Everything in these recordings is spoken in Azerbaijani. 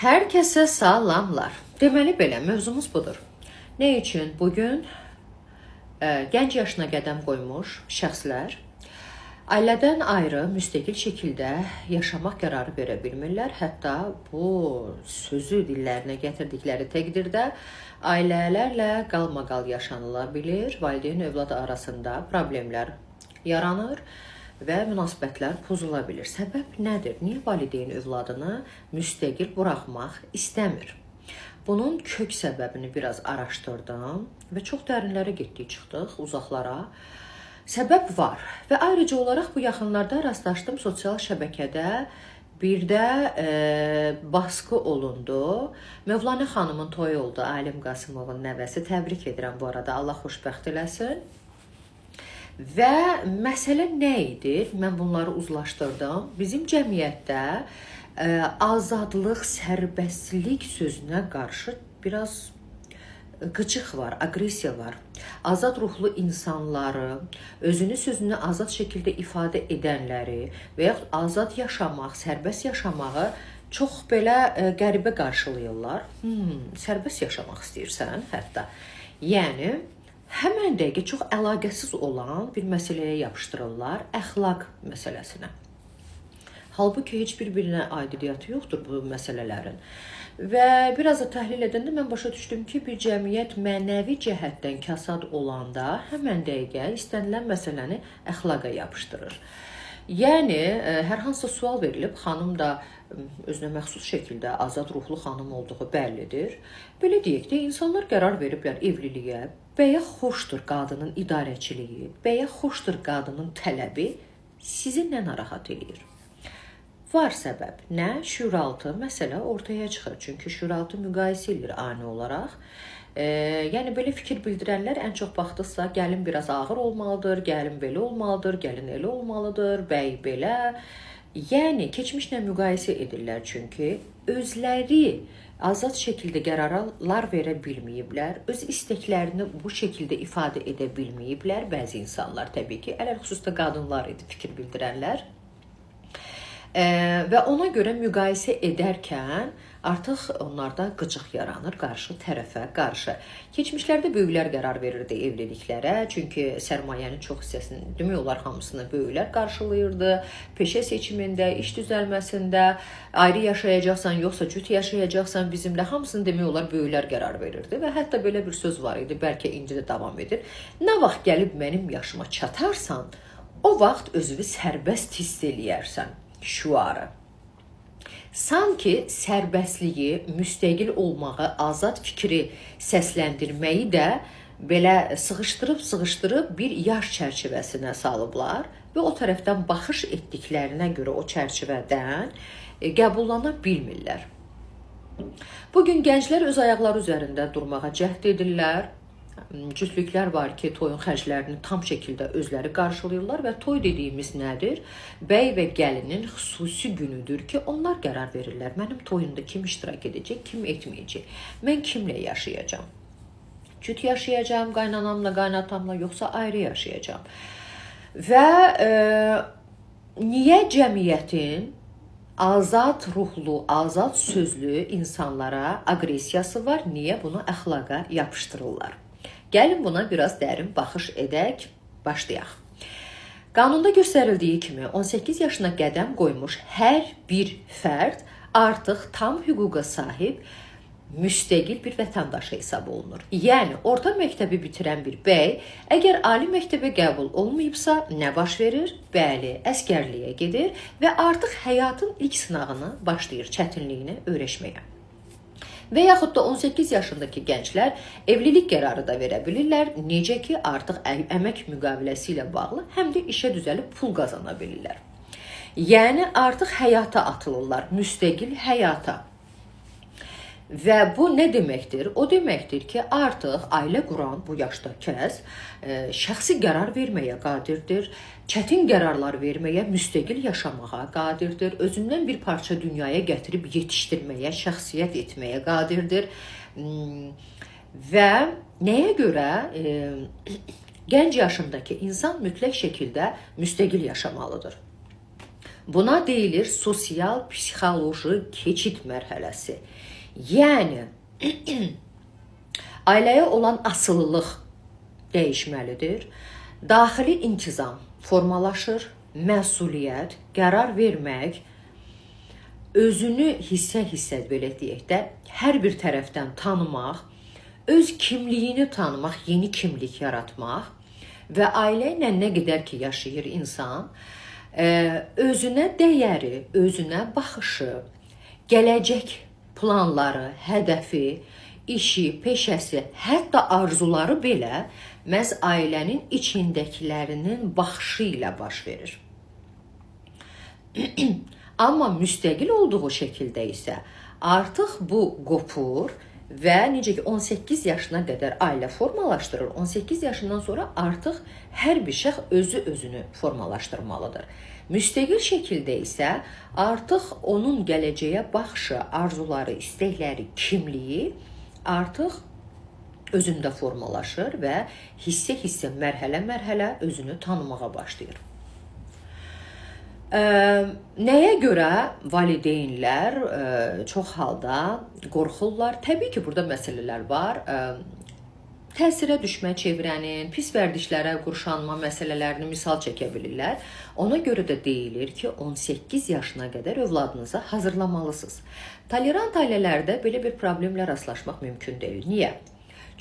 Hər kəsə salamlar. Deməli belə, mövzumuz budur. Nə üçün bugün gənc yaşına qədəm qoymuş şəxslər ailədən ayrı müstəqil şəkildə yaşamaq qərarı verə bilmirlər. Hətta bu sözü dillərinə gətirdikləri təqdirdə ailələrlə qalmaqal yaşanıla bilir, valideyn övlad arasında problemlər yaranır və münasibətlər pozula bilir. Səbəb nədir? Niyə valideyn övladını müstəqil buraxmaq istəmir? Bunun kök səbəbini biraz araşdırdım və çox dərinlərə getdik, çıxdıq, uzaqlara. Səbəb var və ayrıca olaraq bu yaxınlarda rastlaşdım sosial şəbəkədə bir də baskı olundu. Mövlanə xanımın toyu oldu, Alim Qasımovun nəvəsi. Təbrik edirəm bu arada. Allah xoşbəxt eləsin. Və məsələ nə idi? Mən bunları uzlaşdırdım. Bizim cəmiyyətdə azadlıq, sərbəstlik sözünə qarşı biraz qıcıq var, aqressiya var. Azad ruhlu insanları, özünü sözünü azad şəkildə ifadə edənləri və yaxud azad yaşamaq, sərbəst yaşamağı çox belə qəribə qarşılayırlar. Sərbəst yaşamaq istəyirsən hətta. Yəni həmən dəqiqə çox əlaqəsiz olan bir məsələyə yapışdırırlar, əxlaq məsələsinə. Halbuki heç bir-birinə aidiyyatı yoxdur bu məsələlərin. Və biraz da təhlil edəndə mən başa düşdüm ki, bir cəmiyyət mənəvi cəhətdən kasad olanda həmən dəqiqə istənilən məsələni əxlaqa yapışdırır. Yəni hər hansısa sual verilib, xanım da özünə məxsus şəkildə azad ruhlu xanım olduğu bəllidir. Belə deyək də, insanlar qərar veriblər evliliyə. Bəyə xoşdur qadının idarəçiliyi, bəyə xoşdur qadının tələbi, sizi nə narahat eləyir? Var səbəb. Nə? Şüuraltı məsələ ortaya çıxır. Çünki şüuraltı müqayisə eləyir ani olaraq. Yəni belə fikir bildirənlər ən çox baxdıqsa gəlin biraz ağır olmalıdır, gəlin belə olmalıdır, gəlin elə olmalıdır, bəy belə. Yəni keçmişlə müqayisə edirlər çünki özləri azad şəkildə qərarlar verə bilməyiblər, öz istəklərini bu şəkildə ifadə edə bilməyiblər bəzi insanlar təbii ki, ələlxüsus da qadınlar idi fikir bildirənlər. Və ona görə müqayisə edərkən artıq onlarda qıcıq yaranır qarşı tərəfə qarşı. Keçmişlərdə böyüklər qərar verirdi evliliklərə, çünki sərmayənin çox hissəsini demək olar hamısını böyüklər qarşılayırdı. Peşə seçimində, iş düzəlməsində, ayrı yaşayacaqsan, yoxsa cüt yaşayacaqsan bizimlə, hamısını demək olar böyüklər qərar verirdi və hətta belə bir söz var idi, bəlkə indi də davam edir. Nə vaxt gəlib mənim yaşıma çatarsan, o vaxt özünü sərbəst hiss eləyərsən şüarı. Sanki sərbəstliyi, müstəqil olmağı, azad fikri səsləndirməyi də belə sığışdırıb-sığışdırıb bir yaş çərçivəsinə salıblar və o tərəfdən baxış etdiklərinə görə o çərçivədən qəbullana bilmirlər. Bugün gənclər öz ayaqları üzərində durmağa cəhd edirlər. Cütlüklər var ki, toyun xərclərini tam şəkildə özləri qarşılayırlar və toy dediyimiz nədir? Bəy və gəlinin xüsusi günüdür ki, onlar qərar verirlər. Mənim toyumda kim iştirak edəcək, kim etməyəcək? Mən kimlə yaşayacağam? Cüt yaşayacağam, qaynanamla, qaynatamla, yoxsa ayrı yaşayacağam? Və niyə cəmiyyətin azad ruhlu, azad sözlü insanlara aqressiyası var? Niyə bunu əxlaqa yapışdırırlar? Gəlin buna biraz dərin baxış edək, başlayaq. Qanunda göstərildiyi kimi 18 yaşına qədəm qoymuş hər bir fərd artıq tam hüquqa sahib müstəqil bir vətəndaş hesab olunur. Yəni orta məktəbi bitirən bir bəy əgər ali məktəbə qəbul olmayıbsa, nə baş verir? Bəli, əsgərliyə gedir və artıq həyatın ilk sınağını başlayır, çətinliyini öyrəşməyə. Və yaxud da 18 yaşındakı gənclər evlilik qərarı da verə bilirlər. Necə ki, artıq əmək müqaviləsi ilə bağlı həm də işə düzəlib pul qazana bilirlər. Yəni artıq həyata atılırlar, müstəqil həyata. Və bu nə deməkdir? O deməkdir ki, artıq ailə quran bu yaşda kəs şəxsi qərar verməyə qadirdir, çətin qərarlar verməyə, müstəqil yaşamağa qadirdir, özündən bir parça dünyaya gətirib yetişdirməyə, şəxsiyyət etməyə qadirdir. Və nəyə görə gənc yaşındakı insan mütləq şəkildə müstəqil yaşamalıdır? Buna deyilir sosial psixoloji keçid mərhələsi. Yəni ailəyə olan asılılıq dəyişməlidir. Daxili intizam formalaşır, məsuliyyət, qərar vermək, özünü hissə-hissə belə deyək də, hər bir tərəfdən tanımaq, öz kimliyini tanımaq, yeni kimlik yaratmaq və ailə ilə nə qədər ki yaşayır insan, özünə dəyəri, özünə baxışı, gələcək planları, hədəfi, işi, peşəsi, hətta arzuları belə məhz ailənin içindəkilərinin baxışı ilə baş verir. Amma müstəqil olduğu şəkildə isə artıq bu qopur və necə ki 18 yaşına qədər ailə formalaşdırır, 18 yaşından sonra artıq hər bir şəxs özü özünü formalaşdırmalıdır. Müstəqil şəkildə isə artıq onun gələcəyə baxışı, arzuları, istəkləri, kimliyi artıq özündə formalaşır və hissə-hissə, mərhələ-mərhələ özünü tanımağa başlayır. Nəyə görə valideynlər çox halda qorxurlar? Təbii ki, burada məsələlər var. Təsirə düşmə çevrənin, pis vərdişlərə qurşanma məsələlərini misal çəkə bilirlər. Ona görə də deyilir ki, 18 yaşına qədər övladınızı hazırlamalısınız. Tolerant ailələrdə belə bir problemlə rastlaşmaq mümkün deyil. Niyə?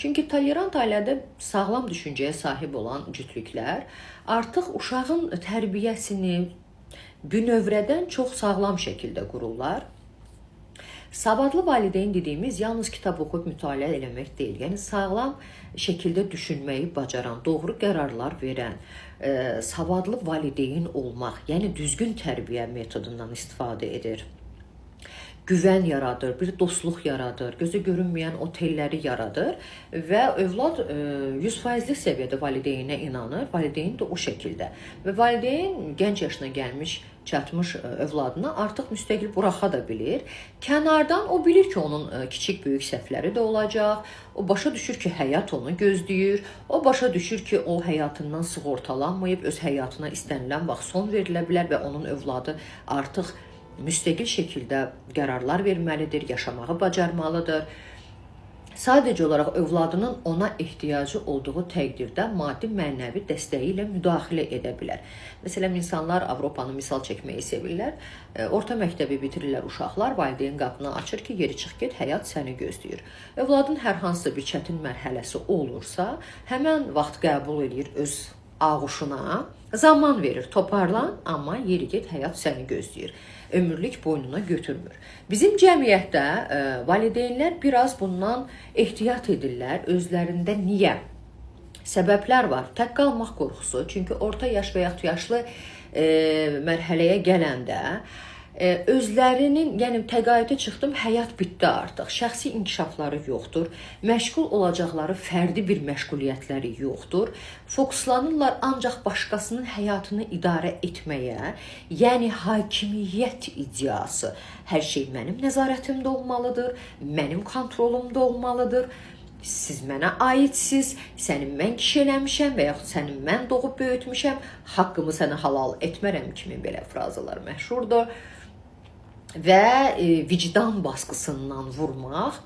Çünki tolerant ailədə sağlam düşüncəyə sahib olan cütlüklər artıq uşağın tərbiyəsini bünövrədən çox sağlam şəkildə qururlar. Savadlı valideyn dediyimiz yalnız kitab oxuyub mütaliə eləmək deyil. Yəni sağlam şəkildə düşünməyi bacaran, doğru qərarlar verən, savadlı valideyn olmaq, yəni düzgün tərbiyə metodundan istifadə edir. Güvən yaradır, bir dostluq yaradır, gözə görünməyən o telləri yaradır və övlad 100%lik səviyyədə valideynə inanır, valideyn də o şəkildə. Və valideyn gənc yaşına gəlmiş, çatmış övladına artıq müstəqil buraxa da bilir. Kənardan o bilir ki, onun kiçik böyük səhvləri də olacaq. O başa düşür ki, həyat onu gözləyir. O başa düşür ki, o həyatından sığortalanmayıb, öz həyatına istənilən vaxt son verilə bilər və onun övladı artıq müstəqil şəkildə qərarlar verməlidir, yaşamağı bacarmalıdır. Sadəcə olaraq övladının ona ehtiyacı olduğu təqdirdə maddi, mənəvi dəstəyi ilə müdaxilə edə bilər. Məsələn, insanlar Avropanı misal çəkməyi sevirlər. Orta məktəbi bitirirlər uşaqlar, valideyn qapını açır ki, geri çıx get, həyat səni gözləyir. Övladın hər hansısa bir çətin mərhələsi olursa, həmən vaxt qəbul eləyir öz ağuşuna, zaman verir, toparlan, amma yeri get, həyat səni gözləyir. Ömürlük boynuna götürmür. Bizim cəmiyyətdə valideynlər biraz bundan ehtiyat edirlər özlərində. Niyə? Səbəblər var. Tək qalmaq qorxusu. Çünki orta yaş və yaxud yaşlı mərhələyə gələndə özlərinin, yəni təqaüdə çıxdım, həyat bitdi artıq. Şəxsi inkişafları yoxdur. Məşğul olacaqları fərdi bir məşğuliyyətləri yoxdur. Fokuslanırlar ancaq başqasının həyatını idarə etməyə, yəni hakimiyyət iddiası. Hər şey mənim nəzarətimdə olmalıdır, mənim kontrolumda olmalıdır. Siz mənə aidsiz, səni mən kişi eləmişəm və yaxud səni mən doğub böyütmüşəm, haqqımı sənə halal etmərəm kimi belə frazalar məşhurdur. Və vicdan baskısından vurmaq,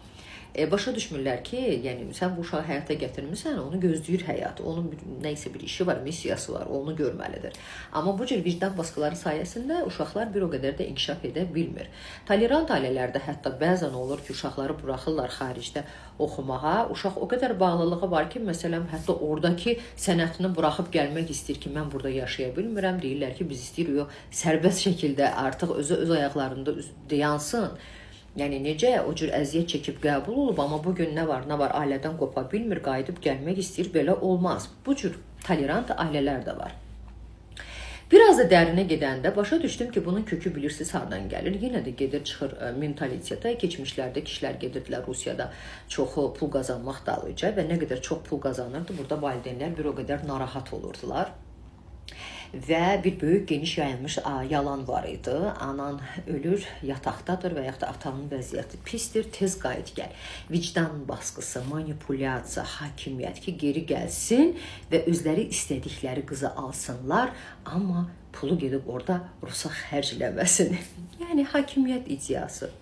başa düşmürlər ki, yəni sən bu uşağı həyata gətirmisən, onu gözləyir həyat, onun nə isə bir işi var, missiyası var, onu görməlidir. Amma bu cür vicdan baskıları sayəsində uşaqlar bir o qədər də inkişaf edə bilmir. Tolerant ailələrdə hətta bəzən olur ki, uşaqları buraxırlar xaricdə oxumağa. Uşaq o qədər bağlılığı var ki, məsələn, hətta oradakı sənətini buraxıb gəlmək istəyir ki, mən burada yaşaya bilmirəm. Deyirlər ki, biz istəyirik o sərbəst şəkildə artıq özü öz ayaqlarında dayansın. Yəni necə o cür əziyyət çəkib qəbul olub, amma bu gün nə var, nə var ailədən qopa bilmir, qayıdıb gəlmək istəyir, belə olmaz. Bu cür tolerant ailələr də var. Biraz da dərinə gedəndə başa düşdüm ki, bunun kökü bilirsiniz hardan gəlir. Yenə də gedir çıxır mentalitetə. Keçmişlərdə kişilər gedirdilər Rusiyada çoxu pul qazanmaq dalıyca və nə qədər çox pul qazanırdı, burada valideynlər bir o qədər narahat olurdular. Və bir böyük geniş yayılmış yalan var idi. Anan ölür, yataqdadır və yaxud da atanın vəziyyəti pisdir, tez qayıt gəl. Vicdan baskısı, manipulyasiya, hakimiyyət ki, geri gəlsin və özləri istədikləri qızı alsınlar, amma pulu gedib orada rusa xərcləməsini. Yəni hakimiyyət ideyası.